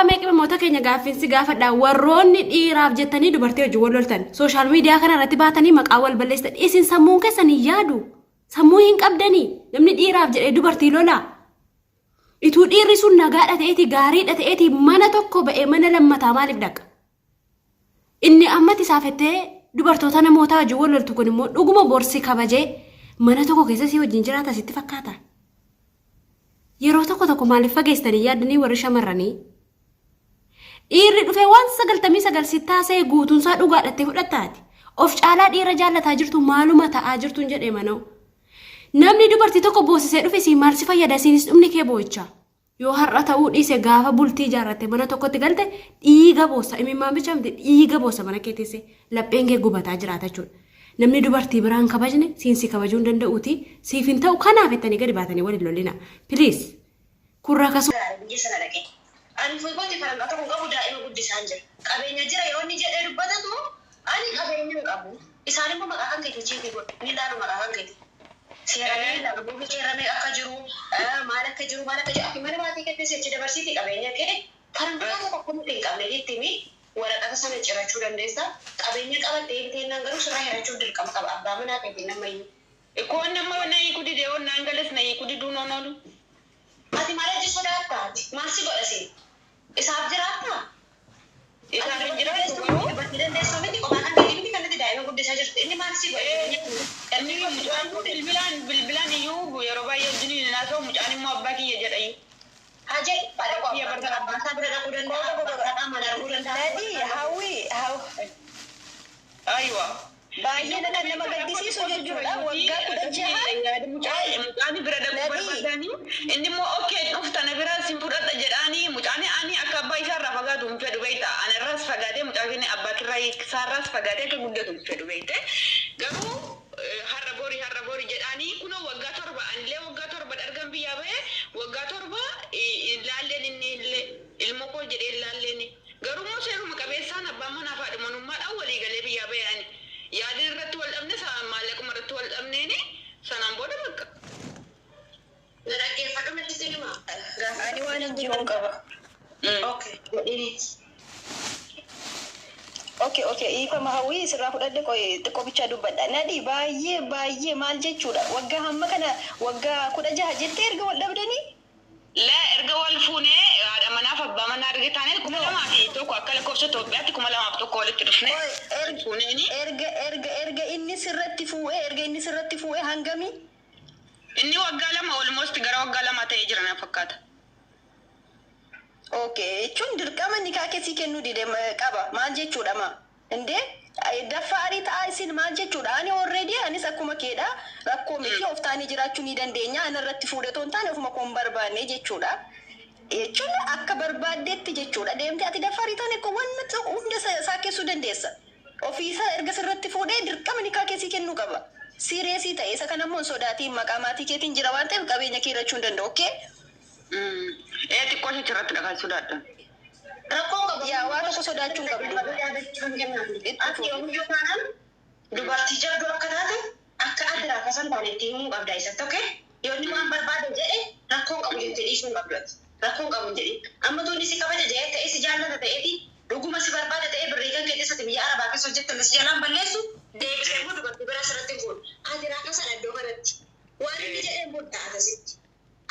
Gabaabaa mee qimamoota keenya gaaffiinsi gaafadha. Warroonni dhiiraaf jettanii dubartii wajjin wal loltan, social media kana irratti baatanii maqaa wal balleessitan, isin sammuun keessan hin yaadu. Sammuu hin qabdanii. Namni dhiiraaf jedhee dubartii lolaa. Ituu dhiirri sun nagaadha ta'eeti, gaariidha ta'eeti, mana tokko ba'ee mana lammataa maaliif dhaqa? Inni ammatti saafettee dubartoota namootaa wajjin wal loltu kun immoo dhuguma borsi kabajee mana tokko keessa si wajjin jiraata sitti fakkaata? Yeroo tokko tokko maaliif fageessitanii yaaddanii warri shamarranii? Dhiirri dhufee waan 99 sitti haasa'e guutuunsaa dhugaadhattee fudhattaati. Of caalaa dhiira jaallataa jirtu maaluma ta'aa jirtuun jedhee manoo. Namni dubartii tokko boosisee dhufe siin maal si fayyada, isiinis dhumni kee boo'icha. Yoo har'a ta'uu dhiise gaafa bultii ijaarratte mana tokkotti galte dhiiga boossa, imimmaan bicha miti, dhiiga boossa, mana kee teessee lapheen kee gubataa jiraata jechuudha. Namni dubartii biraan kabajne siin si kabajuu hin danda'uuti, siif hin ta'u. Kanaaf jettanii gadi baatanii wal hin lolina. Please. Kun rakasuu. Gaari biyya sana dhaqee. Ani ofii kooti faranqaa tokko hin qabu, daa'ima guddisaan jira. Qabeenya jira yoo inni jedhee dubbatatu, ani qabeenya hin qabu. Isaan immoo maqaa kan keetiin cheekii godhu. Ni ilaalu maqaa kan keetiin. Seera ni ilaalu. Buufii keerra meeqa akka jiru, maal akka jiru, maal akka jiru. Ati mana maatii keetti si'achi dabarsiitii qabeenya kee faranqaa tokko akka nuti hin qabne itti himi. Waraqata sana cirachuu dandeessa. Qabeenya qabattee himteennaan garuu sirraa hirachuuf dirqama qaba abbaa manaa keetiin ammayyuu. Koo inni amma na hiikuu dide, hoo naan gales na hiikuu diduun hoon oolu. Ati maal hojii sodaatta ati? Maal si godha siin? Isaaf jiraattaa? Ati Isaaf hin dubartii jiraadhu dandeessuu garuu. miti, dubartii dandeessuu miti, qophaa kan keetii miti kan ati daa'ima guddisaa jirtu. Inni maal si godha jireenya kee? Inni mucaan kun bilbilaan bilbilaan iyyuu yeroo baay'ee wajjin hin haasa'u, mucaan immoo abbaa kiyya jedha iyyuu. Haa jedhu, haa Abbaa dhaqu, kiyya abbaan barbaada. abbaan isaa bira dhaquu danda'a, Qofa abbaan qofa isaa qaamaan arguu danda'a, Nadii abbaan isaa hawwi haw Aywa. Baay'ee kan nama gaddisiisu jechuudha, waggaa 16. Qoy Mucaan bira dhaquu Nadii. barbaadaani, inni immoo okay, dhufta na bira sin fudhadha jedhaani. Mucaan ani akka abbaa isaa irraa fagaatu hin fedhu, beekta. Ana irraas fagaatee, mucaa keenya abbaa kirraa isaarraas fagaatee akka guddatu hin fedhu, beekte. Garuu har'a bori, har'a bori jedhaani, kunoo waggaa 7, anillee waggaa 7 dhargan biyyaa bahe, waggaa 7 laalleen, inni illee ilmoo koo jedhee laalleeni. Garuu immoo seeruma qabeessaan abbaan manaa fi haadha manummaadhaan walii galee biyyaa bahe ani. Yaadin irratti wal dhabne maallaquma irratti wal dhabneeni, sanaan booda bakka. Na dhaggeeffadhu, natti sin hima. Gaaffii Ani tokko waan hin gaafachuu jiruun qaba. danda'a. Okay, godhini. Okay, dhiifama Hawwii, sirraa fudhadhe. Qoy, xiqqoo bichaa dubbadha. Nadhi, baay'ee baay'ee maal jechuudha, waggaa hamma kana, waggaa 16 jettee erga wal dhabdanii? Laa, erga wal fuunee haadha manaaf abbaa manaa erga taanee kuma No. lamaa fi tokko, akka lakkoofsa Itoophiyaatti 2001 walitti dhufne Qoy, wal fuuneeni. Erga inni sirratti fuudhee, erga inni sirratti fuudhee hangamii? Inni waggaa 2, almost gara waggaa 2 ta'ee jira na fakkaata. Okay, jechuun dirqama nikaa keessii kennuu dide qaba maal jechuudha ma? Indee daffaarii ta'aa isin maal jechuudha? Ani already anis akkuma keedha, rakkoo miti, of taanee jiraachuu ni dandeenya. Ana irratti fuudhe otoo hin taane ofuma koo hin barbaanne jechuudha. Jechuun akka barbaaddetti jechuudha. Deemtee ati daffaarii taane koo wanna ta'u hunda isaa keessuu dandeessa. Ofiisaa erga sirratti fuudhee dirqama nikaa keessii kennuu qaba. Serious ta'e isa kana immoo hin sodaatiin, maqaa maatii keetiin jira waan ta'eef qabeenya kee hirachuu hin danda'u. Okay? Ee, xiqqoo ishee irratti dhagaa sodaadha. Rakkoon qabu. Yaa, waa tokko sodaachuu hin qabdu. Itti Ati fufi. yoomiyyuu taanaan dubartii jabduu akka taate, akka ati raakasan taane itti himuu qabda isatti, okay? Yoo inni waan barbaade jedhe rakkoon qabu jettee dhiisuu hin qabdu ati. Rakkoon qabu hin jedhin. Amma tuunni si kabaja jedhee ta'ee, si jaallata ta'eeti, dhuguma si barbaada ta'ee, birrii kan keetis ati biyya Arabaa keessa hojjette illee si jalaan balleessu, deebisee immoo dubartii biraa sirratti hin fuudhu. Ati raakasadha iddoo kanatti. Waan inni jedhee murtaa'a sitti.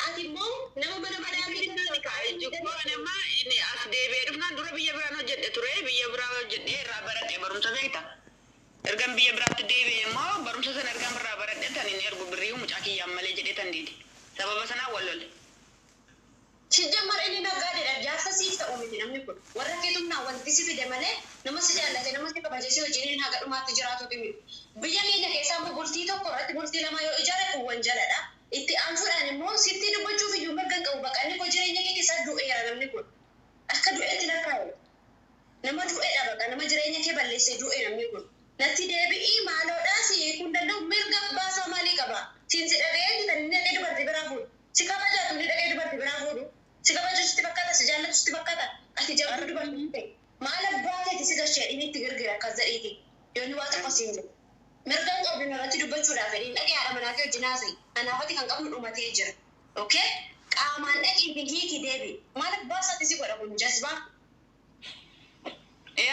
Ati immoo nama mana madaamii Ejjikoo nama inni as deebi'ee dhufnaan, dura biyya biraan hojjedhe ture, biyya biraa hojjedhee irraa baradhe barumsa, beekta. Ergan biyya biraatti deebi'e immoo barumsa sana ergan irraa baradhe tan hin ergu birrii mucaa kiyyaan malee jedhee tan diide. Sababa sanaan wal lole. Sijjammar inni naggaadedha, jaarsa siif ta'u miti namni kun. Warra keetumnaa wanti si fide malee nama si jaallate, nama si kabaje, si wajjiniin haga dhumaatti jiraatuuti miti. Biyya keenya keessaa immoo bultii tokko irratti bultii lama yoo ijaare kun wanjaladha. Itti aansuudhaan immoo sitti dubbachuuf iyyuu mirga hin qabu. Bakka inni koo jireenya kee keessaa du'eera namni kun. Akka du'eetti lakkaa'e. Nama du'eedha, bakka nama jireenya kee balleessee du'e namni kun. Natti deebi'ii maaloodhaa, si hiikuu hin danda'u, mirga abbaa isaa maalii qaba? Siin si dhaga'eeti kan inni dhaqee dubartii biraa fuudhu. Si kabajaatu inni dhaqee dubartii biraa fuudhu? Si kabaju sitti fakkaata? Si jaallatu sitti fakkaata? Ati jabduu dubartii ta'e. Maal abbaa keeti si gashee inni itti girgira akkas jedhiiti. Yoo inni waa tokko siin jedhu. Mirga hin qabdu narratti dubbachuudhaaf jedhiin, dhaqee haadha manaa kee wajjin haasa'i. Kanaaf ati kan qabnu dhumatee jira. Okay? Qaamaan dhaqiifi hiiki deebi. Maal abbaa isaatti si godha kun jazbaa?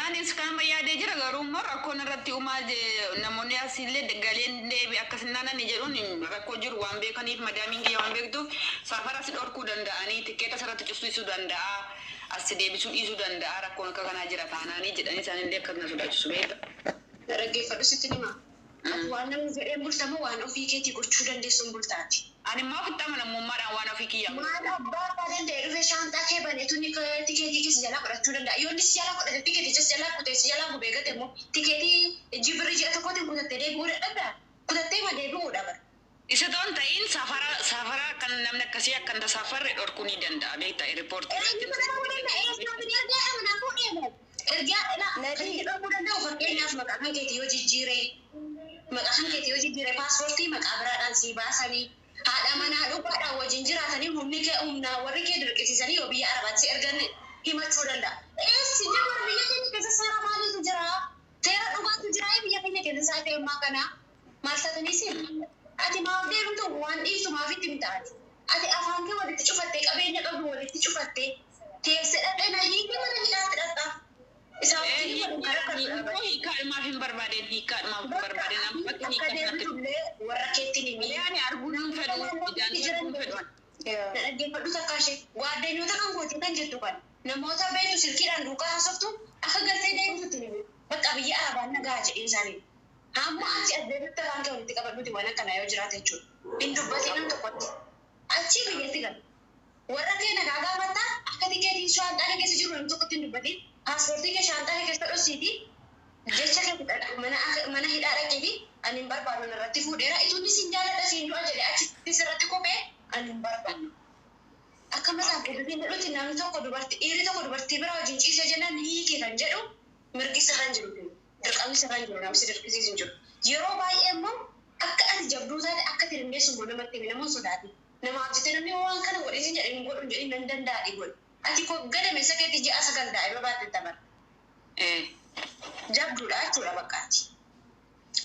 Anis kanuma yaadee jira, garuu immoo rakkoon irratti uumaa namoonni asiillee galeen deebi akkas naanani jedhuun rakkoo jiru waan beekaniif, madaamiin kiyya waan beektuuf, safara si dhorkuu danda'anii, tikkeeta asirratti cufsiisuu danda'a, as deebisuu dhiisuu danda'a, rakkoon akka kanaa jira taanaanii jedhanii isaanillee akkas na sodaachisu beekta. Dhaggeeffadhu, sitti hima. Ati waan namni jedheen bultamoo waan ofii keetii gochuu dandeessuun bultaati? Ani immoo ofitti amanamummaadhaan waan ofii kiyyaa Maal abbaa abbaa danda'e dhufee shaanxaa kee baneetu ni tikeetii keessa jalaa fudhachuu danda'a. Yoo inni si jalaa fudhate, tikeeticha si jalaa kutee, si jalaa gubee gate immoo, tikeetii jibirri ji'a tokkootiin kutattee deebi'uu dadhabdaa? Kutattee ma deebi'uudha bara. Isa toon ta'in safara kan namni akkasii akka hin tasaafarre dhorkuu ni danda'a beekta airportii. Eenyu dhorkuu danda'a? Eessa ergaa manaa fuudhee moo? Ergaa kan inni dhorkuu danda'u, fakkeenyaaf maqaa kan keetii yoo jijjiiree, maqaa kan keetii yoo jijjiiree, paaspoortii maqaa biraadhaan sii baasanii, haadha manaa dhugaadhaan wajjin jiraatanii, humni kee humnaa warri kee dirqisiisanii yoo biyya Arabaatti si ergan himachuu danda'a. Eessi jamar biyya keenya keessa seera maaliitu jira? Seera dhugaatu jira biyya keenya keessa sa'aatii ammaa kana? Maal taataniis ati maaf deemtu, waan dhiiftu maaf itti mitaati? Ati afaan kee walitti cufattee, qabeenya qabdu walitti cufattee teessee dhaqee na hiikni mana hidhaatti dhaqxa. Isaa wajjin waliin karaa kan Hiikoo hiikkaadhumaaf hin barbaadeen, hiikkaadhumaaf hin barbaadeen amma bakki Akka hiikkaa sanatti. deemtullee warra keetti ni miidha. Ani arguu hin fedhu, ijaan arguu hin fedhu. Na dhaggeeffadhu takka ishee, waaddanyoota kan goote kan jettu kan namoota beektu silkiidhaan duukaa haasoftu akka galtee deemtutti ni bakka biyya Arabaan nagaa jedheen isaanii. Hamma achi as deebitti afaan kee walitti qabadhuti, waan akkanaa yoo jiraate jechuudha. Hin dubbatiin nam tokkotti. Achi biyyatti gala. Warra kee nagaa gaafattaa, akka tikeetiin shaanxaa kee keessa jiru nam tokkotti hin dubbatiin. Paaspoortii kee shaanxaa kee keessa dhossiiti. Jecha kee fudhadha. Mana hidhaa dhaqiiti ani hin barbaadu, irratti fuudheera. Ituunni siin jaaladha, siin du'a jedhe achitti sirratti kophee ani hin barbaadu. Akka mataa qulqullinni jedhutti, namni tokko dubartii, dhiirri tokko dubartii biraa wajjin ciisee jennaan hiike kan jedhu mirgi sirra hin jiru. Dirqamni sirra hin jiru, namni si dirqisiisu hin jiru. Yeroo baay'ee immoo akka ati jabduu taate, akka ati dandeessu immoo namatti himi, nama hin sodaatin. Namaaf jettee namni waan kana godhee siin jedhe hin godhu hin jedhin, nan danda'a godhi. Ati koo gadameessa keetti ji'a 9 daa'ima baatte taphatta. Jabduudha jechuudha bakkaati.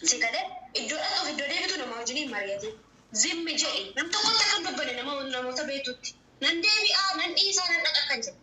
Si galee iddoo dhaqxuuf iddoo deebitu nama wajjin hin mari'atin. Zimmi jedhi, nam tokkotti akka hin dubbanne nama namoota beektutti. Nan deebi'aa, nan dhiisaa, nan dhaqa kan jedhu.